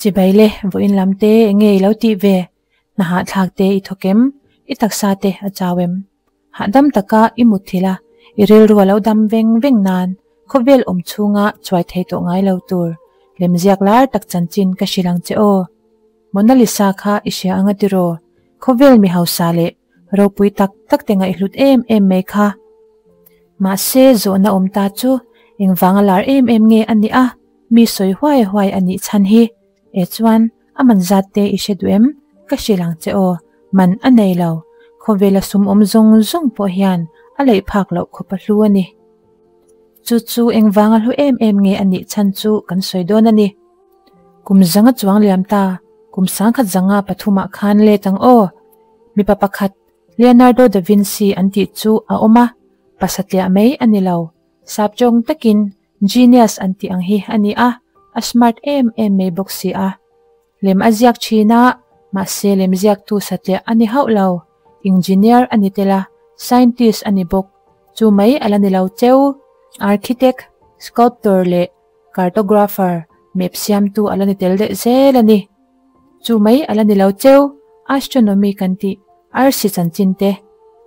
Chibai le, vawiin lam te enge i lo tih ve? Hna hahthlak te i thawk em? I taksa te a chau em? Hahdam taka i mutthilh a, i rilru a lo dam veng veng nan khawvel awm chhunga chuai thei tawh ngai lo tur lemziak lar tak chanchin ka hrilh ang che aw. Mona Lisa kha i hria anga tiraw? Khawvel mi hausa leh ropui tak tak te ngaihhlut em em mai kha. Mahse zawhna awm ta chu engvanga lar em em nge a nih a, mi sawi huai huai a nih chhan hi. E chuan a man zat te i hre duh em? Ka hrilh ang che aw, man a nei lo. Khawvela sum awm zawng zawng pawh hian a leih phak loh khawp a hlu a ni. Chu chu engvanga hlu em em nge a nih chhan chu kan sawi dawn a ni. Kum zanga chuang liam ta, kum sangkhat zanga pathumah khan let ang aw. Mipa pakhat, Leonardo da Vinci an tih chu a awm a, pasatliah mai a ni lo. Sapchawng takin Genius an tih ang hi a ni a, a smart em em mai bawk si a. Lem a ziak thin a, mahse lem ziaktu satliah a ni hauh lo. Engineer a ni tel a, scientist a ni bawk. Chu mai a la ni lo cheu. Architect, sculptor leh cartographer, map siamtu a la ni tel leh zel a ni. Chu mai a la ni lo cheu. Astronomy kan tih arsi chanchin te,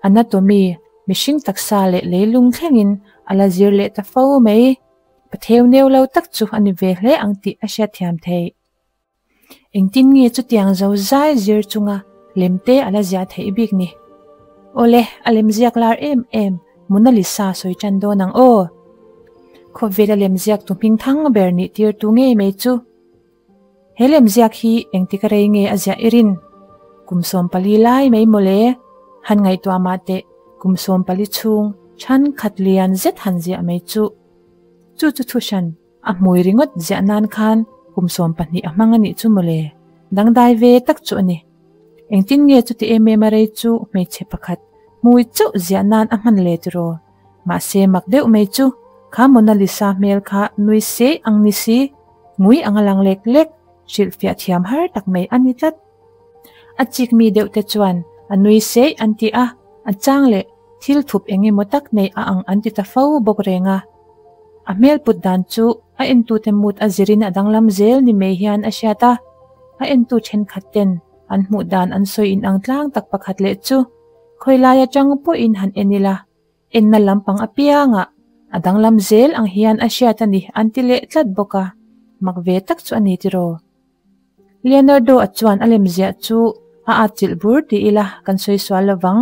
anatomy, mihring taksa leh leilung thlengin a la zir leh ta fo mai. Patheu neu lo tak chu a ni ve hle ang tih a hriatthiam theih. Engtin nge chutiang zo zai zir chunga lemte a la ziah theih bik ni? Awle, a lemziak lar em em Mona Lisa sawi tan dawn ang aw. Khawvela lemziaktu hming thang ber nih tirtu ngei mai chu. He lemziak hi engtik a rei nge a ziah i rin? Kum 14 lai mai mawle, han ngaihtuah mah teh, kum 14 chhung thenkhat lian zet han ziah mai chu. Chu chu thuhran a hmui ringawt ziah nan khan kum 12 a hmang a nih chu mawle, dangdai ve tak chu a ni. Engtin nge chuti em em a rei chu hmeichhe pakhat hmui chauh ziah nan a hman le tiraw? Mahse mak deuh mai chu kha Mona Lisa hmel kha nui se ang ni si, ngui anga lang lek lek, hrilhfiah thiam har tak mai a ni tlat. A chik mi deuh te chuan a nui seih an ti a, a chang leh thil thup eng emaw tak nei a ang an ti ta fo bawk reng a. A hmel put dan chu a entute mut a zirin a danglam zel ni mai hian a hriat a, a entu thenkhat ten an hmuh dan an sawi inang tlang tak pakhat leh chu khawilai atang pawhin han en ila, Enna lampang apiangah a danglam zel ang hian a hriat a ni an ti leh tlat bawk a, mak ve tak chu a ni tiraw? Leonardo a chuan a lemziah chu a atchilh bur ti ila kan sawi sual lovang.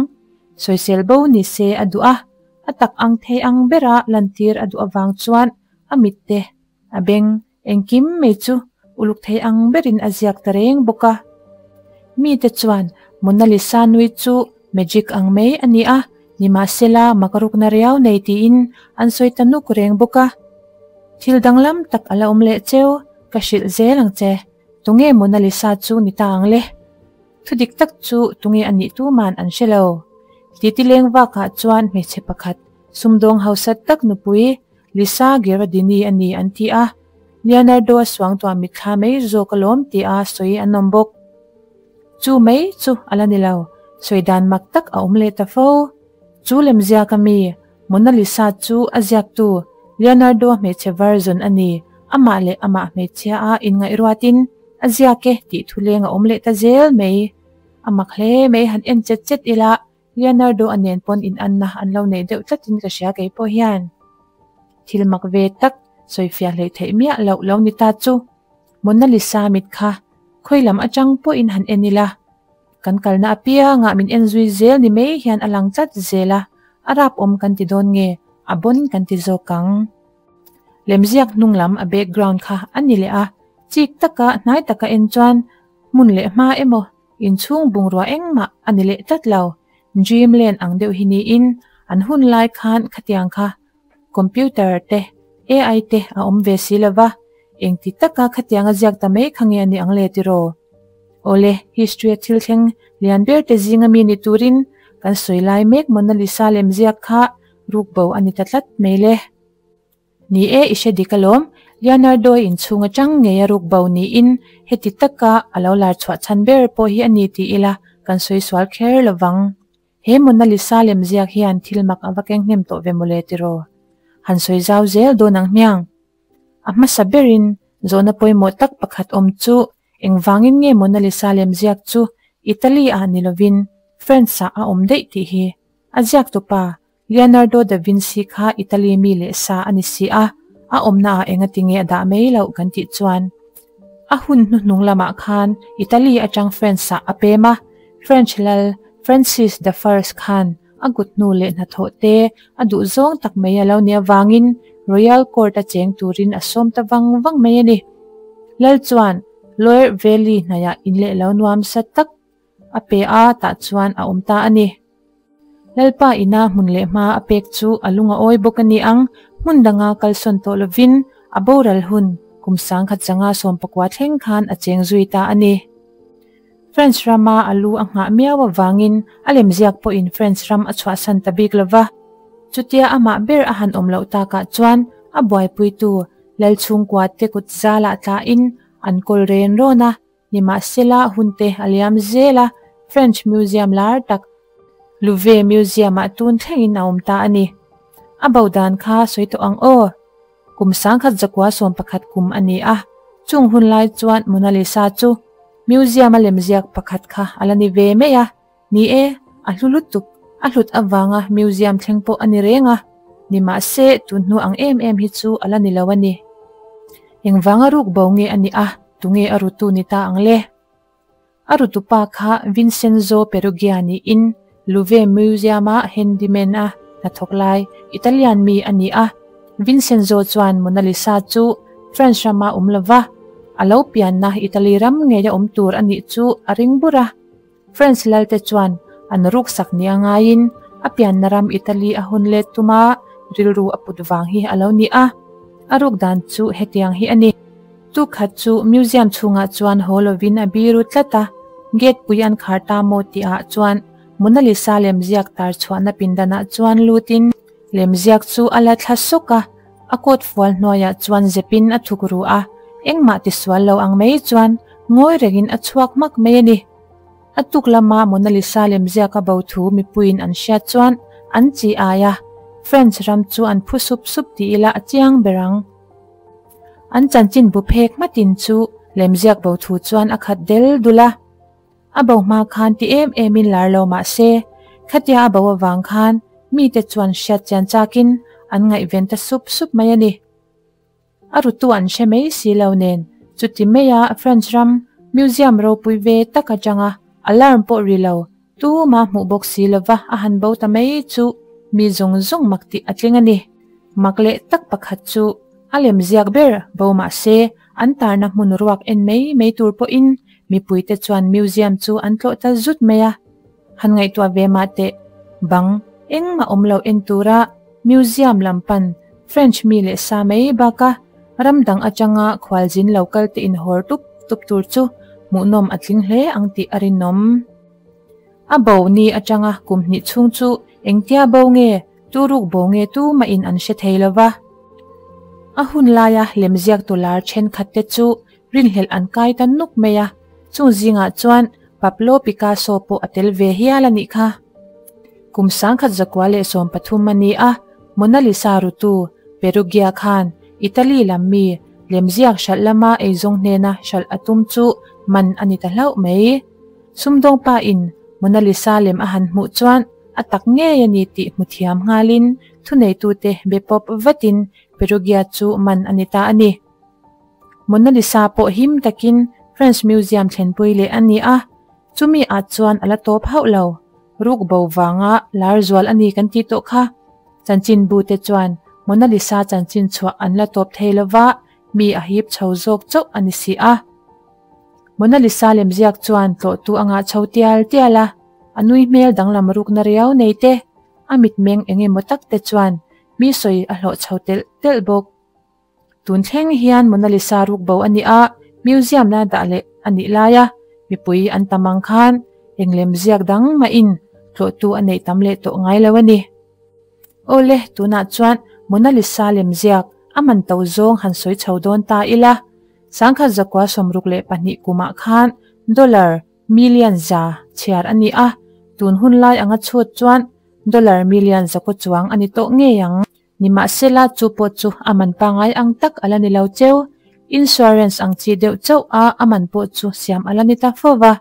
Sawisel bo ni se a duh a, a tak ang thei ang bera lantir a duh avang chuan a mit te, a beng, Engkim mai chu uluk thei ang berin a ziak ta reng bawk a. Mite chuan Mona Lisa nui chu magic ang mai a ni a, nimahsela mak rukna riau nei tiin an sawi ta nuk reng bawk a. Thil danglam tak a la awm leh cheu, ka hrilh zel ang che. Tunge Mona Lisa chu ni ta ang le? Thu dik tak chu tunge a nih tuman an hre lo. Titi leng vakah chuan hmeichhe pakhat sumdawng hausa tak nupui Lisa Gherardini a ni an ti a, Leonardo a suangtuah mitthla mai zawk alawm tia sawi an awm bawk. Chu mai chu a la ni lo, sawi dan mak tak a awm leh ta fo. Chu lemziak a mi, Mona Lisa chu a ziaktu Leonardo a hmeichhe version a ni, amah leh amah hmeichhia a inngaihruatin a ziak e tih thuleng a awm leh ta zel mai. A mak hle mai han en chet chet ila Leonardo a nen pawn in anna an lo neih deuh tlatin ka hria kei pawh hian. Thil mak ve tak sawifiah hleih theih miah loh lo ni ta chu Mona Lisa mit kha khawi lam atang pawhin han en ila, kan kalna apiangah min en zui zel ni mai hian a lang tlat zel a, a rap awm kan ti dawn nge a bawn kan ti zawk ang. Lemziak hnung lam a background kha a ni leh a, chik taka hnai taka en chuan hmun leh hma emaw Inchhung bungrua engmah a ni leh tlat lo. Dreamland ang deuh hi niin an hun lai khan khatiang kha computer te, AI te a awm ve si lo va, engti taka khatiang a ziak ta mai kha nge a ni ang le tiraw? Awle, history a thil thleng lian ber te zinga mi ni turin kan sawi lai mek Mona Lisa lemziak kha rukbo a ni ta tlat mai le. Ni e, i hre dik alawm. Leonardo inchhung atang ngei a ruk bo niin heti taka a lo lar chhuah chhan ber pawh hi a ni ti ila kan sawi sual kher lovang. He Mona Lisa lemziak hian thil mak a va keng hnem tawh ve mawle tiraw? Han sawi zau zel dawn ang hmiang. A hmasa berin zawhna pawimawh tak pakhat awm chu. Engvangin nge Mona Lisa lemziak chu Italy ah ni lovin France ah a awm daih tih hi a ziaktupa Leonardo da Vinci kha Italy mi leh sa a ni si a, a awmna ah engati nge a dah mai loh kan tih chuan a hun hnuhnung lamah khan Italy atang France ah a pem a, French lal Francis the First khan a kut hnu leh hnathawh te a duh zawng tak mai a lo nih avangin Royal Court a cheng turin a sawm ta vang vang mai a ni. Lal chuan Loire Valley hnaihah in leh lo nuam sa tak a pe a, tah chuan a awm ta a ni. Lalpa ina hmun leh hma a pek chu a lung a awi bawk a ni ang, hmun danga kalsawn tawh lovin a boral hun kum 1919 thleng khan a cheng zui ta a ni. French rama a lu a nghah miau avangin a lemziak pawhin French ram a chhuahsan ta bik lova. Chutia amah ber a han awm loh takah chuan a buaipuitu Lalchhungkua te kut zalah tlahin an kawl ren rawn a, nimahsela hunte a liam zel a, French museum lar tak Louvre Museum-ah tun thlengin a awm ta a ni. A bo dan kha sawi tawh ang aw. Kum 1911 kum a ni a, chung hun lai chuan Mona Lisa chu museum-a lemziak pakhat kha a la ni ve mai a. Ni e, a hlu lutuk, a hlut avanga museum thleng pawh a ni reng a, nimahse tun hnu ang em em hi chu a la ni lo a ni. Engvanga ruk bo nge a nih a, tunge a rutu ni ta ang le? A rutupa kha Vincenzo Perugia niin Louvre Museum-a handyman a hnathawk lai Italian mi a ni a. Vincenzo chuan Mona Lisa chu France rama awm lova, a lo pianna Italy ram ngeia awm tur a nih chu a ring bur a. France lalte chuan an ruksak ni a ngaiin a pianna ram Italy a hun let tuma rilru a put vang hi a lo ni a. A ruk dan chu hetiang hi a ni. Tukhat chu museum chhungah chuan haw lovin a biru tlat a, gate pui an khar ta maw tihah chuan Mona Lisa lemziak tar chhuahna pindanah chuan lutin lemziak chu a la thla sawk a, a coat fual hnuaiah chuan zepin a thuk ru a, engmah tisual lo ang mai chuan ngawi rengin a chhuak hmak mai a ni. A tuk lama Mona Lisa lemziaka bo thu mipuiin an hriat chuan an chi ai a, French ram chu an phu sup sup ti ila a chiang ber ang. An chanchin bu phek hmatin chu lemziak bo thu chuan a khat del dul a. A bo hma khan ti em emin lar lo mah se, khatia a bo avang khan mite chuan hriat chian chakin an ngaihven ta sup sup mai a ni. A rutu an hre mai si lo nen, chuti maia French ram museum ropui ve tak atanga alarm pawh ri lo, tuma hmuh bawk si lova a han bo ta mai chu mi zawng zawng mak tih a tling a ni. Mak leh tak pakhat chu a lem ziak ber bo mah se an tarna hmun ruak en mai mai tur pawhin mipuite chuan museum chu an tlawh ta zut mai a. Han ngaihtuah ve mah teh, bang engmah awm lo en tura museum lam pan French mi leh sa mai baka ram dang atanga khualzin lo kal te inhawr tup tup tur chu hmuhnawm a tling hle ang tih a rinawm. A bo ni atanga kum hnih chhung chu engtia bo nge, tu ruk bo nge tumah in an hre thei lova. A hun laia lemziak tu lar thenkhat te chu rinhlelh an kai ta nuk mai a, chung zingah chuan Pablo Picasso pawh a tel ve hial a nih kha. Kum 1913 a ni a, Mona Lisa rutu Perugia khan Italy lam mi lemziak hralh lama eizawng hnena hralh a tum chu man a ni ta hlauh mai. Sumdawng pa in Mona Lisa lem a han hmuh chuan a tak ngei a ni tih hmu thiam nghalin thuneitute be pawp vatin Perugia chu man a ni ta a ni. Mona Lisa pawh him takin French Museum thlenpui leh a ni a, chumi ah chuan a la tawp hauh lo. Ruk bo vanga lar zual a ni kan tih tawh kha. Chanchinbu te chuan Mona Lisa chanchin chhuah an la tawp thei lova, mi a hip chho zawk chauh a ni si a. Mona Lisa lemziak chuan tlawhtu a ngah chho tial tial a, a nui hmel danglam rukna riau nei te, a mitmeng eng emaw tak te chuan mi sawi a hlawh chho telh telh bawk. Tun thleng hian Mona Lisa ruk bo a ni a, museum la dah leh a nih laia mipui an tam ang khan eng lem ziak dang mahin tlawhtu a neih tam leh tawh ngai lo a ni. Awle, tunah chuan Mona Lisa lem ziak a man to zawng han sawi chho dawn ta ila, 1962 kumah khan dollar million za chhiar a ni a, tun hun lai anga chhut chuan dollar million zakaw chuang a ni tawh ngei ang. Nimahsela chu pawh chu a man pangai ang tak a la ni lo cheu. Insurance ang chi deuh chauh a a man pawh chu siam a la ni ta fo va,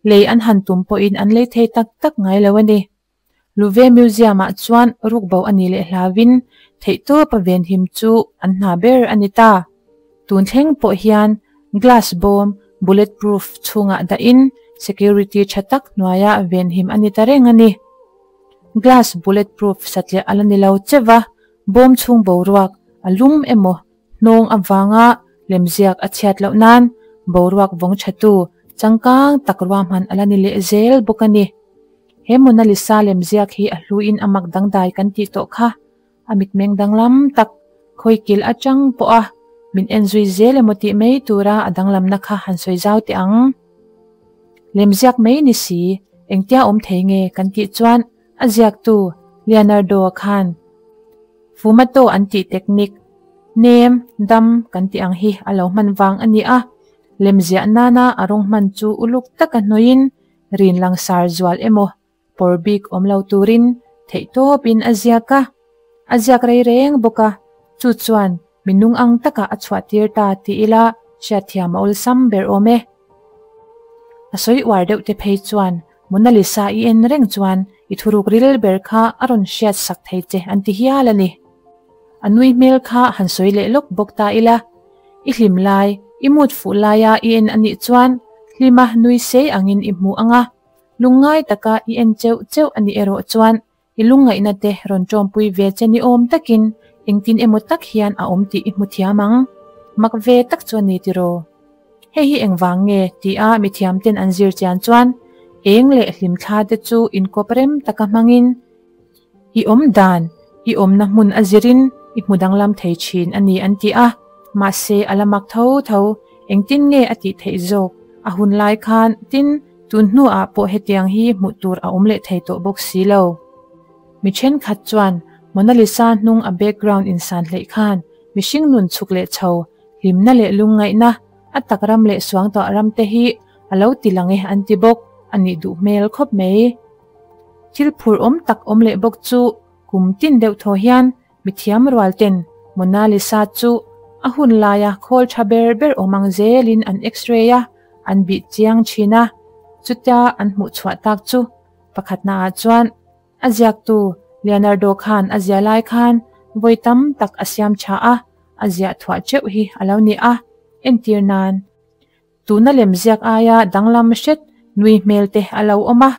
lei an han tum pawhin an lei thei tak tak ngai lo a ni. Louvre Museum-ah chuan rukbo a nih leh hlauhin theihtawp a venhim chu an hna ber a ni ta. Tun thleng pawh hian glass bawm bullet proof chhungah dahin security tha tak hnuaia venhim a ni ta reng a ni. Glass bullet proof satliah a la ni lo cheuh a, bawm chhung boruak a lum emaw hnawng avanga lemziak a chhiat loh nan boruak vawng thatu changkang tak ruahman a la ni leh zel bawk a ni. He Mona Lisa lemziak hi a hluin a mak dangdai kan tih tawh kha. A mitmeng danglam tak, khawikil atang pawha min en zui zel emaw tih mai tura a danglamna kha han sawi zau teh ang. Lemziak mai ni si, engtia awm thei nge kan tih chuan a ziaktu Leonardo-a khan Fumato an tih technique, nem, dam kan tih ang hi a lo hman vang a ni a. Lemziah nana a rawng hman chu uluk taka hnawihin rin langsar zual emaw pawr bik awm lo turin theihtawpin a ziak a, a ziak rei reng bawk a, chu chuan mi nung ang takah a chhuahtir ta ti ila hriatthiam a awlsam ber awm e. A sawi uar deuh te phei chuan Mona Lisa i en reng chuan i thuruk ril ber kha a rawn hriat sak thei che an ti hial a ni. A nui hmel kha han sawi leh lawk bawk ta ila, i hlim lai, i mut fuh laia i en a nih chuan hlima nui sei angin i hmu ang a, Lungngai taka i en cheuh cheuh a nih erawh chuan i lungngaihna te rawn ṭawmpui ve che ni awm takin engtin emaw tak hian a awm tih i hmu thiam ang. Mak ve tak chu a ni tiraw? Hei hi engvang nge tia mithiam ten an zir chian chuan eng leh hlimthla te chu inkawp rem taka hmangin I awm dan, i awmna hmun a zirin i hmu danglam thei thin a ni an ti a, mahse a la mak tho tho, engtin nge a tih theih zawk, a hun lai khan tin tun hnuah pawh hetiang hi hmuh tur a awm leh thei tawh bawk si lo. Mi thenkhat chuan Mona Lisa hnung a background insan hleih khan mihring nun chhuk leh chho, hlimna leh lungngaihna, a tak ram leh suangtuah ram te hi a lo ti lang e an ti bawk, a nih duh hmel khawp mai. Thil phur awm tak awm leh bawk chu kum tin deuh thaw hian mithiam rual ten Mona Lisa chu a hun laia khawl tha ber ber awm ang zelin an x-ray a, an bih chiang thin a, chutia an hmuh chhuah tak chu pakhatna ah chuan a ziaktu Leonardo khan a zia lai khan vawi tam tak a siam tha a, a ziah thuah teuh hi a lo ni a, entir nan. Tuna lemziak aia danglam hret nui hmel te a lo awm a,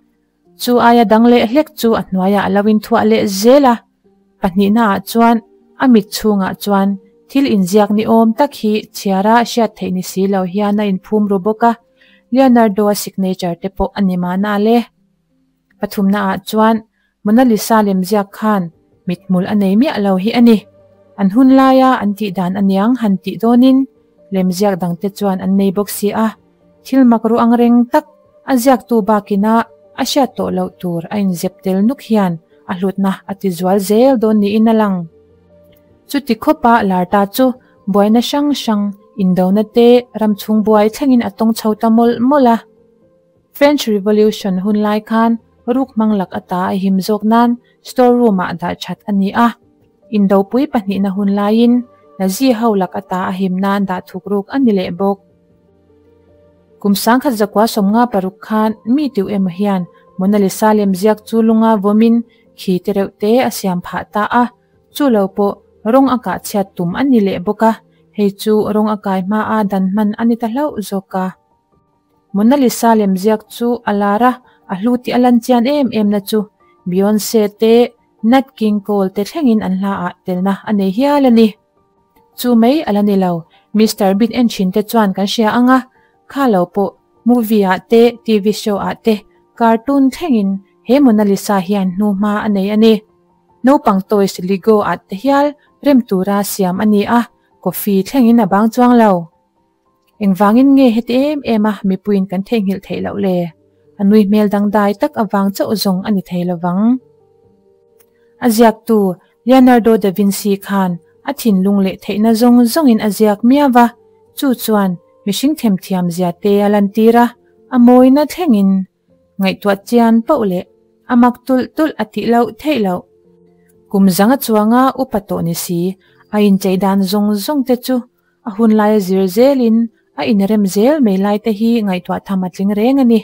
chu aia dang leh hlek chu a hnuaiah a lo inthuah leh zel a. Pahnihnaah chuan a mit chhungah chuan thil inziak ni awm tak hi chhiara hriat theih ni si lo hian a inphum ru bawk a, Leonardo-a signature te pawh a ni mahna le. Pathumnaah chuan Mona Lisa lemziak khan mithmul a nei miah lo hi a ni. An hun laia an tih dan aniang han tih dawnin lemziak dangte chuan an nei bawk si a, thil mak ru ang reng tak a ziaktu bakina a hriat tawh loh tur a inzep tel nuk hian a hlutna a ti zual zel dawn niin a lang. Chuti khawpa lar ta chu buaina hrang hrang indona te ramchhung buai thlengin a tawng chho ta mawlh mawlh a. French Revolution hun lai khan ruk hmang lak ata a him zawk nan store room-ah dah that a ni a. Indopui pahnihna hun laiin Nazi ho lak ata a him nan dah thuk ruk a ni leh bawk. Kum sangkhat zakua 56 khan mi tiu emaw hian Mona Lisa lemziak chu lunga vawmin khi te reuh te a siam phah ta a, chu lo pawh rawng a kah chhiat tum a ni leh bawk a, hei chu rawng a kai hmaa dan hman a ni ta hlauh zawk a. Mona Lisa lemziak chu a lar a, a hlu tih a lan chian em em na chu Beyonce te, Nat King Cole te thlengin an hla ah telna a nei hial a ni. Chu mai a la ni lo, Mister Bean en thin te chuan kan hria ang a, kha lo pawh movie ah te, TV show ah te, cartoon thlengin he Mona Lisa hian hnu hma a nei a ni. Naupang toys Lego ah te hial rem tura siam a ni a, coffee thlengin a bang chuang lo. Engvangin nge heti em em a mipuiin kan theihnghilh theih loh le? A nui hmel dangdai tak avang chauh zawng a ni thei lovang. A ziaktu Leonardo da Vinci khan a thinlung leh theihna zawng zawngin a ziak miau va, chu chuan mihring themthiam zia te a lantir a, a mawina thlengin ngaihtuah chian poh leh a mak tulh tulh a tih loh theih loh. Kum zanga chuanga upa tawh ni si, a inchei dan zawng zawng te chu. A hun laia zir zelin a inrem zel mai lai te hi ngaihtuah tham a tling reng a ni.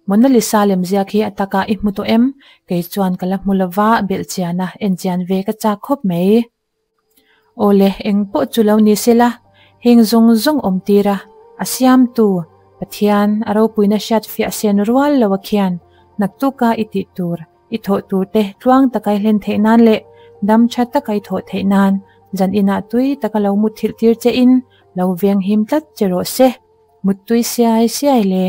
Mona Lisa lemziak hi a takah i hmu tawh em? Kei chuan ka la hmu lova, belhchiana enchian ve ka chak khawp mai. Awle, eng pawh chu lo ni se la, heng zawng zawng awm tir a, a siamtu, Pathian, a ropuina hriat fiah sen rual lo a khian, naktuka i tih tur, i thawh tur te tluang taka i hlen theih nan leh dam tha taka i thawh theih nan, zan inah tui taka lo mut thilh tir che in, lo veng him tlat che rawh se. Muttui siai siai le.